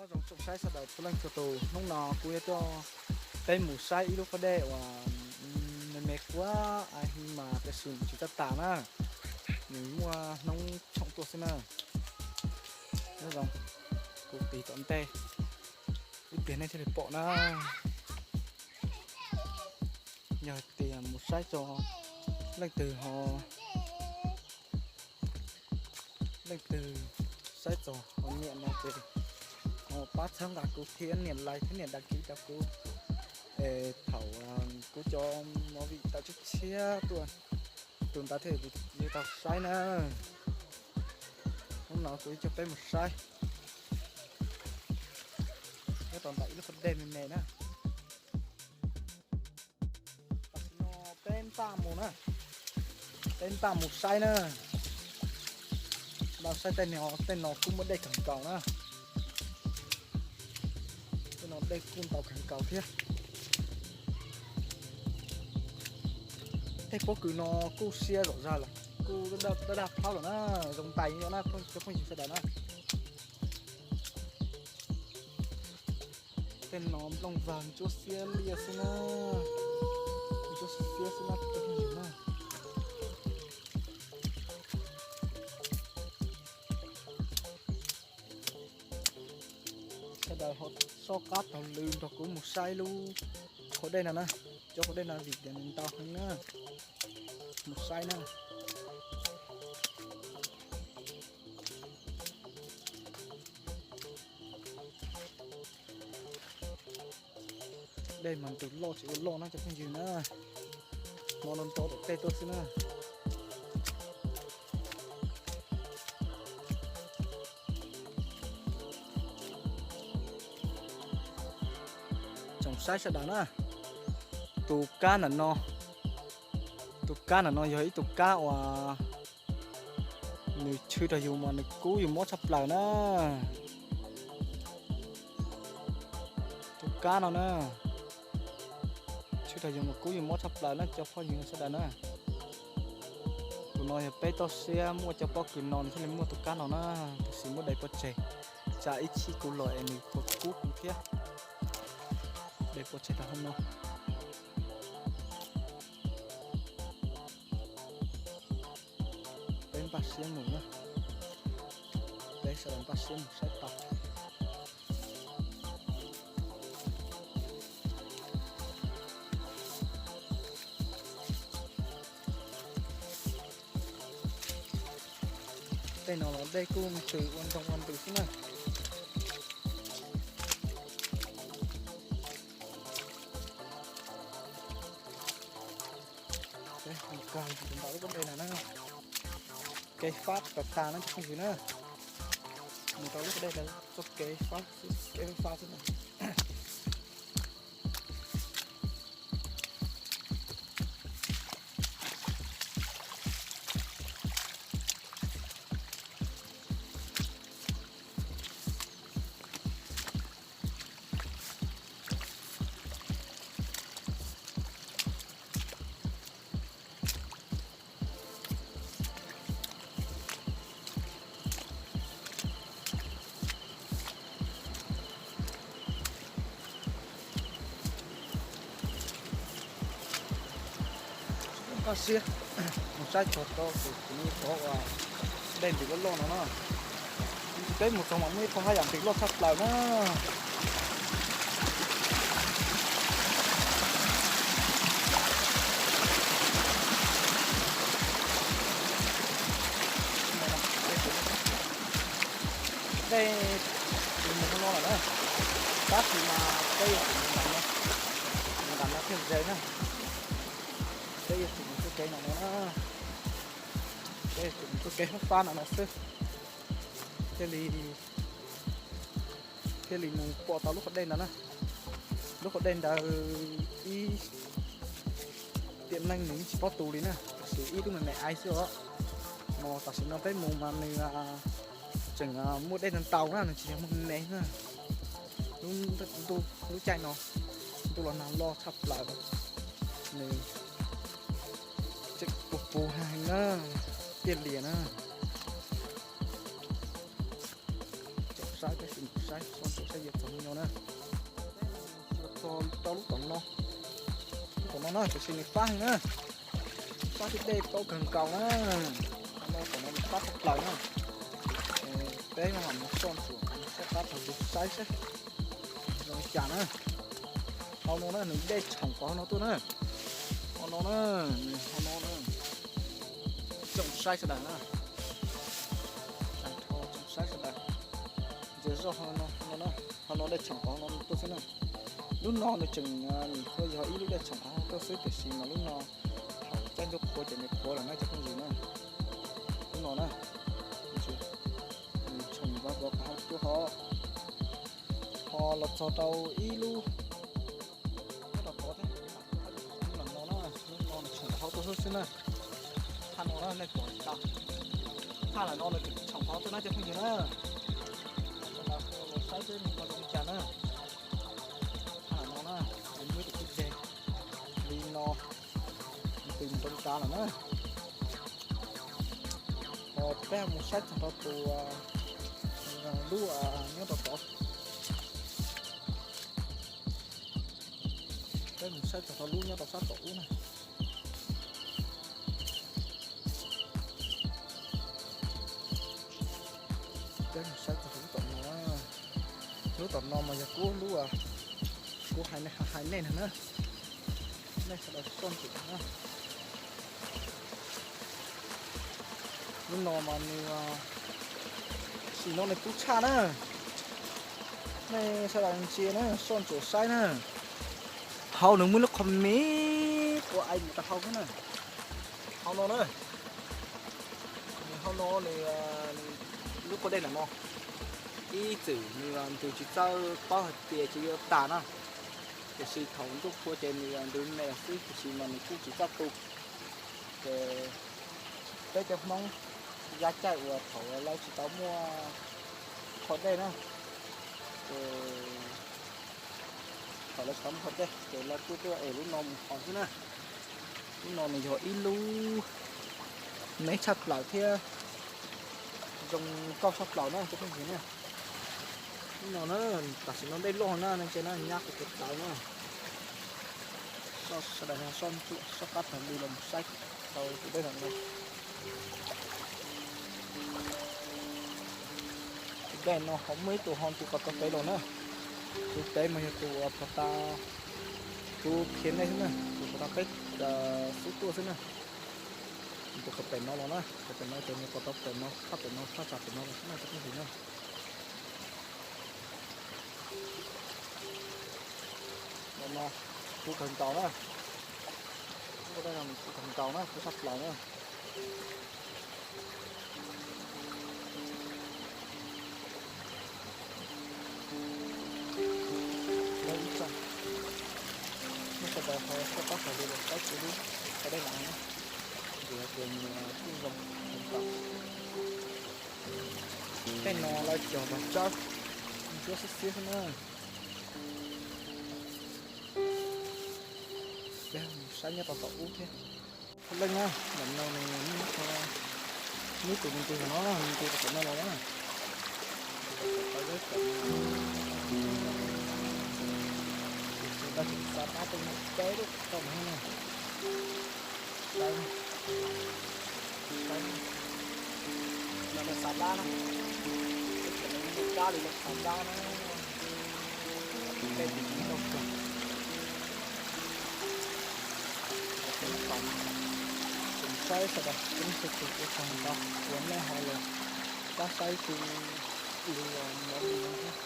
Nyob zoo tsoom saib sawv daws txhua leej txhua tus, hnub no kuv yuav coj peb mus saib ib lub qhov dej uas me me quaj ai hi mas tab sis nws tsis tau tas na, nws muaj hnub tshooj tuaj xwb na. Nyob zoo, kuv tig tom ntej ib pliag nej thiaj li pom na. Yog hais tias mus saib tso, leej twg ho, leej twg saib txog ho nyiam no ces ho pab txhawb nqa kuv thiab nias like thiab nias đăng ký rau kuv. Es thaum kuv cov movie tawm tshiab tshiab tuaj, tus ntawd thiaj yuav tau saib na. Hnub no kuv yuav coj peb mus saib nyob rau ntawm ib lub qhov dej me me na. Tam sim no peb npaj mus na, peb npaj mus saib na. Npaj saib tej no, tej no kuj muaj dej kawg nkaus na. Tej no dej kuj ntau kawg nkaus thiab. Tej pob kws no kuj siab zom zaws lawm, kuj daj daj plhaub lawm na, zoo ntais nyob na cov phooj ywg sawv daws na. Tej no nplooj vag ntsuab xiab liaj xwb na, ntsuab xiab xwb na cov phooj ywg na. Sawv daws ho soj qab taug lw nrog kuv mus saib lub qhov dej no na, cov qhov dej no vim tias nws ntau heev na, mus saib na. Dej mas ntws loj tsis ua loj na cov phooj ywg na, hmo no nto tom tej tuaj xwb na. Tsoom saib sawv daws na, tus kab ntawm no, tus kab ntawm no yog ib tug kab uas nws tshwm rau yus mas nws kub yus mob tshaj plaws na. Tus kab no na, tshwm rau yus mas kub yus mob tshaj plaws na cov phooj ywg sawv daws na. Tus no yog peb toj siab muaj cov pob kws no nws thiaj li muaj tus kab no na, tab sis muab de pov tseg, tsam ib chim kuv los es nws puas kub kuv thiab. De pov tseg rau hauv no. Peb npaj siab mus na, peb sawv daws npaj siab mus saib tau. Tej no los dej kuj ntws ua ntoo ua ntws xwb na. Mus kawg ntawm lub pob dej no na, kev fab tas tas na cov phooj ywg na. Mus rau lub pob dej ntawd txoj kev fab, kev fab xwb na. Nkaj siab mus saib txog rau tus, tus qhov uas dej ntws loj loj no na. Peb mus txog mas muaj ib qho haj yam ntws loj tshaj plaws na. Dej mus hauv no lawm na, tab sis mas peb yuav tsum mus nram no, mus nram no thiaj ze na. Peb yuav tsum mus txoj kev no no na, peb yuav tsum mus txoj kev fab fab no no xwb thiaj li, thiaj li mus pom tau lub qhov dej ntawd na. Lub qhov dej ntawd ib tiam neej nws yeej tsis paub tu li na, tab sis ib lub me me aiv xwb os. Mas tam sim no peb mus mas nws tseem muaj dej ntau ntau na, nws tsis yog muaj me me na. Lub, lub caij no ntuj los nag loj tshaj plaws, nws tseem puv puv heev na, tiaj lias na. Tsoom saib peb sim saib txog tus Peb yuav txog me nyuam na, yuav txog rau lub tom no, lub tom no na, tiam sis nws fab heev na, fab thiab dej paub kawg nkaus na. Qhov no tom no nws fab tshaj plaws na. Peb mam mus soj ntsuam soj qab tag tus saib seb zoo li cas na. Hauv no na nws dej tshoom qhov no tuaj na. Hauv no na, nws hauv no na. Tsoom saib sawv daws na, tsoom saib sawv daws, ntsia zoj hauv no, hauv no dej tshoom qhov no tuaj xwb na. Lub no nws tseem, nws kuj yog ib lub dej tshoom qhov no tuaj xwb tiam sis mas lub no thaum caij ntuj qhua ces nws qhuav lawm na cov phooj ywg na. Lub no na, nws tshoom vov vov qhov hauv tuaj hov, ho los txog rau ib lub nyob rau tod thiab. Lub no na, lub no nws tshoom qhov hauv tuaj xwb xwb na. Thaj no na nej pom tau, thaj lam no nws tshoom qhov hauv tuaj na cov phooj ywg na. Sawv daws los saib seb nws ho zoo li cas na. Thaj lam no na, nws muaj ib tug tib ze li no, nws tus mus rau li cas lawm na. Ho peb mus saib txog rau tus, lub nyob rau tod. Peb mus saib txog rau lub nyob rau sab tom ub na. Peb mus saib txog rau lub tom no, lub tom no mas yog kuv lub, kuv hais, hais nej no na, nej sawv daws soj ntsuam na. Lub no mas nws, sim no nws kub tshaj na. Nej sawv daws ntsia na, soj ntsuam saib na. Hauv nws muaj lub qhov me quav aiv mus rau hauv xwb na. Hauv no na, nws hauv no nws, lub quav dej ntawm no, ib txwm nws, nws tsis txawj paub hais tias ces yuav tas na, tiam sis thaum ntuj qhua ces nws ntws me xwb tiam sis mas nws kuj tsis txawj tu. Ces peb cov Hmoob yav caij uas thaum lawv tsis tau muaj qhov dej na, ces thaum lawv tsis tau muaj qhov dej ces lawv kuj tuaj es lub no mus hov xwb na. Lub no nws yog ib lub me tshaj plaws thiab zoo nkauj tshaj plaws na cov phooj ywg na. Lub no na, tam sim no dej loj na, nej ntsia na, nyab kuv tus tawv na. Sawv daws soj ntsuam soj qab tag li los mus saib tau tus dej no na. Tus dej no ho muaj ib tug ho nti qhov tod pem los na. Tus pem mas yog tus uas pov tas, tus qhia nej xwb na, tus pov tas peb xub tuaj xwb na. Tus qhov pem no los na, qhov pem no ces nws pov tau pem no, thaj pem no, thaj tsam pem no los xwb na cov phooj ywg na. Ntawm no kub kawg nkaus na, lub dej no nws kub kawg nkaus na, kub tshaj plaws na. Lawv ib tsoom, nej sawv daws ho soj qab tag li los saib kuv lub quav dej no na, vim hais tias nws kuj zoo kawg nkaus. Tej no lawv cog vas tsawb ntsuab xiab xiab xwb na. Peb mus saib nyob rau tom ub thiab. Thov leej na, ntawm no nws muaj ib qho, muaj ib tus me ntsis no, me ntsis rau tom no los na. Tus tau zeb tom no, tus tau tseem xa dab tej no peb lub tom no na. Saib, saib, no lawv xa dab na, teb chaws no muaj dab li lawv xa dab na. Tej tus tsis tau kawg. Tsoom saib sawv daws, coob txhua tus ua tsaug ntau uas nej ho los pab saib kuv li no li no thiab.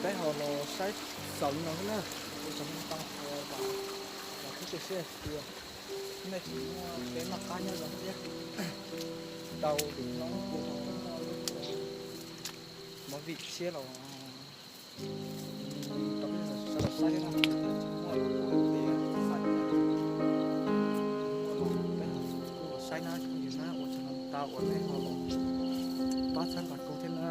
Peb ho los saib xaus li no xwb na, ua tsaug ntau uas vam thiab cia siab hais tias nej tseem muaj kev noj qab nyob zoo thiab. Tau vim hnub no kuj tau muaj lub movie tshiab los rau peb sawv daws saib thiab na, tsis muaj los kuj hais tias xav muaj los peb kuj los saib na, tsoom phooj ywg na, ua tsaug ntau uas nej ho los pab txhawb nqa kuv thiab na.